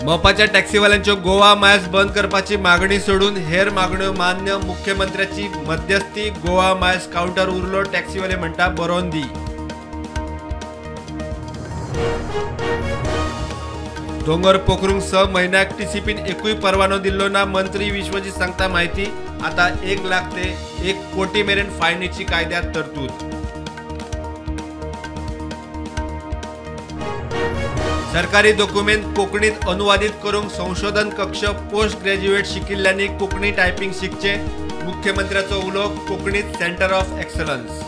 मोपाच्या टॅक्सीवाल्यांच्यो Goa Miles बंद करपाची मागणी सोडून हेर मागण्यो मान्य, मुख्यमंत्र्याची मध्यस्थी, गोवा मायल्स कावंटर उरलो, टॅक्सीवाले म्हणटा बरोवन दी। दोंगर पोखरूंक 6 म्हयन्याक टीसीपीन एकूय परवानो दिल्लो ना, मंत्री विश्वजीत सांगता माहिती, आता 1 लाख ते 1 कोटी मेरेन फायनीची कायद्यात तरतूद। सरकारी दोकुमेंत कोंकणीत अनुवादीत करूंक संशोधन कक्ष, पोस्ट ग्रॅज्युएट शिकिल्ल्यांनी कोंकणी टायपिंग शिकचें, मुख्यमंत्र्याचो उलो, कोंकणीत सेंटर ऑफ एक्सलन्स।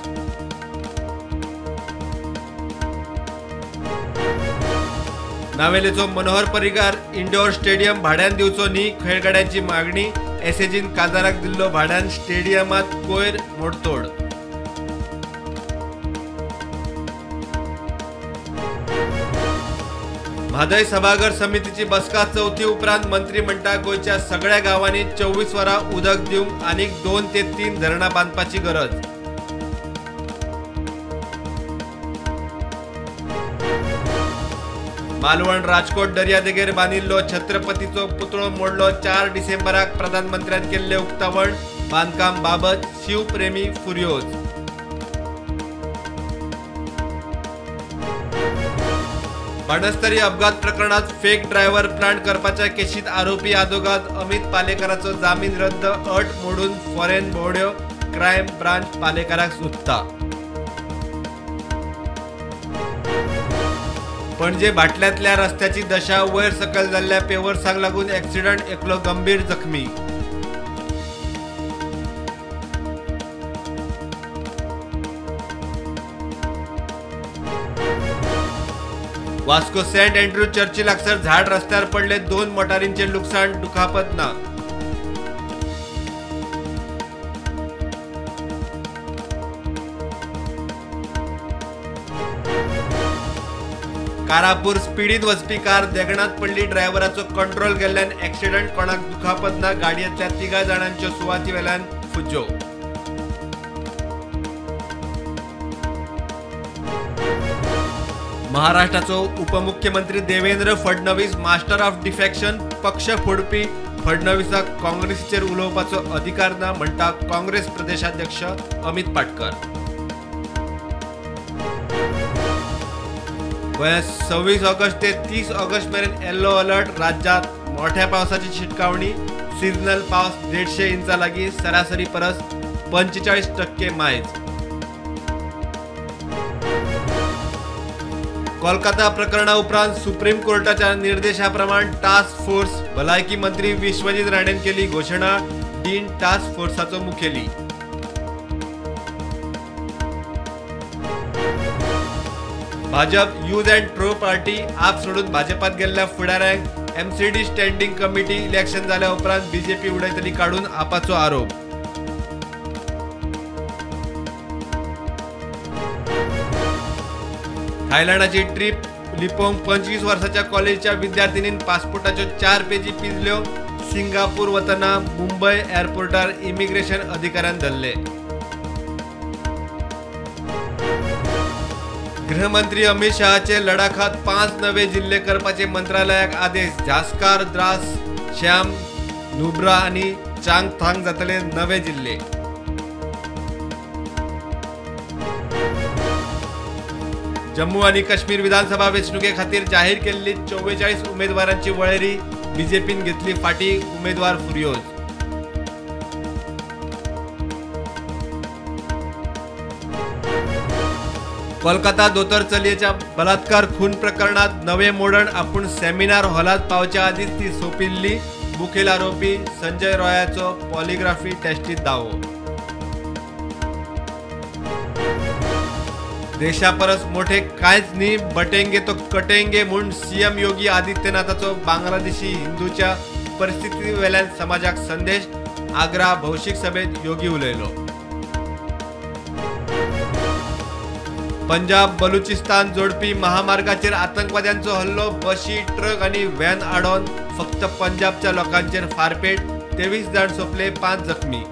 नावेलेचो मनोहर पर्रीकार इंडोर स्टेडियम भाड्यान दिवचो न्ही, खेळगड्यांची मागणी, एसएजीन काजाराक दिल्लो भाड्यान स्टेडियमात कोयर मोडतोड। म्हादय सभाघर समितीची बसका चवथी उपरांत मंत्री म्हणटा गोंयच्या सगळ्या गांवांनी 24 वरां उदक दिवंक आनीक 2 ते 3 धरणां बांदपाची गरज। मालवण राजकोट दर्यादेगेर बांदिल्लो छत्रपतीचो पुतळो मोडलो, 4 डिसेंबराक प्रधानमंत्र्यान केल्लें उक्तावण, बांदकाम बाबत शिवप्रेमी फुर्योज। बाणस्तारी अपघात प्रकरणात फेक ड्रायव्हर प्लांट करपाच्या केशीत आरोपी आदोगाद अमित पालेकराचो जामीन रद्द, अट मोडून फॉरेन भोंवड्यो, क्रायम ब्रांच पालेकराक सोदता। पणजे भाटल्यांतल्या रस्त्याची दशा, वयर सकयल जाल्ल्या पेवर्सांक लागून ॲक्सिडंट, एकलो गंभीर जखमी। वास्को सेंट अँड्रू चर्ची लागसार झाड रस्त्यार पडले, 2 मोटारींचे लुकसाण, दुखापत ना। कारापूर स्पिडीन वचपी कार देगणात पडली, ड्रायव्हराचो कंट्रोल गेल्ल्यान ॲक्सिडंट, कोणाक दुखापत ना, गाडयेंतल्या 3 जाणांच्यो सुवाती वेल्यान फुज्जो। महाराष्ट्राचो उपमुख्यमंत्री Devendra Fadnavis master of defection, पक्ष फोडपी फडणवीसाक काँग्रेसीचेर उलोवपाचो अधिकार ना म्हणटा काँग्रेस प्रदेशाध्यक्ष अमित पाटकर। गोंयांत 26 ऑगस्ट ते 30 ऑगस्ट मेरेन येल्लो अलर्ट, राज्यांत मोठ्या पावसाची शिटकावणी, सिजनल पावस 150 इंचा लागीं, सरासरी परस 45% मायज। कोलकाता प्रकरणा उपरांत सुप्रीम कोर्टाच्या निर्देशाप्रमाण टास्क फोर्स, भलायकी मंत्री विश्वजीत राणेन केली घोशणा, डीन टास्क फोर्साचो मुखेली। Bhajap use and throw party, AAP सोडून भाजपात गेल्ल्या फुडाऱ्यांक एमसीडी स्टँडिंग कमिटी इलेक्शन जाल्या उपरांत बीजेपी उडयतली काडून, आपाचो आरोप। थायलंडाची ट्रीप लिपोवंक 25 वर्साच्या कॉलेजच्या विद्यार्थिनीन पासपोर्टाच्यो 4 पेजी पिंजल्यो, सिंगापूर वतना मुंबय एअरपोर्टार इमिग्रेशन अधिकाऱ्यान धरले। गृहमंत्री अमित शहाचे लडाखात 5 नवे जिल्हे करपाचे मंत्रालयाक आदेश, जास्कार, द्रास, श्याम, नुब्रा आनी चांगथांग जातले नवे जिल्हे। जम्मू आनी काश्मीर विधानसभा वेंचणुके खातीर जाहीर केल्ली 44 उमेदवारांची वळेरी, बीजेपीन घेतली फाटी, उमेदवार फुर्योज। कोलकाता दोतोर चलयेच्या बलात्कार खून प्रकरणात नवे मोडण, आपूण सेमिनार हॉलात पावच्या आदींच ती सोंपिल्ली, मुखेल आरोपी संजय रॉयाचो पॉलिग्राफी टेस्टीत दावो। देशापरस मोठे कांयच न्ही, बटेंगे तो कटेंगे म्हूण सीएम योगी आदित्यनाथाचो बांगलादेशी हिंदूच्या परिस्थिती वेल्यान समाजाक संदेश, आग्रा भौशीक सभेत योगी उलयलो। पंजाब बलुचिस्तान जोडपी महामार्गाचेर आतंकवाद्यांचो हल्लो, बशी, ट्रक आनी व्हॅन आडोवन फक्त पंजाबच्या लोकांचेर फारपेट, 23 जाण सोंपले, 5 जखमी।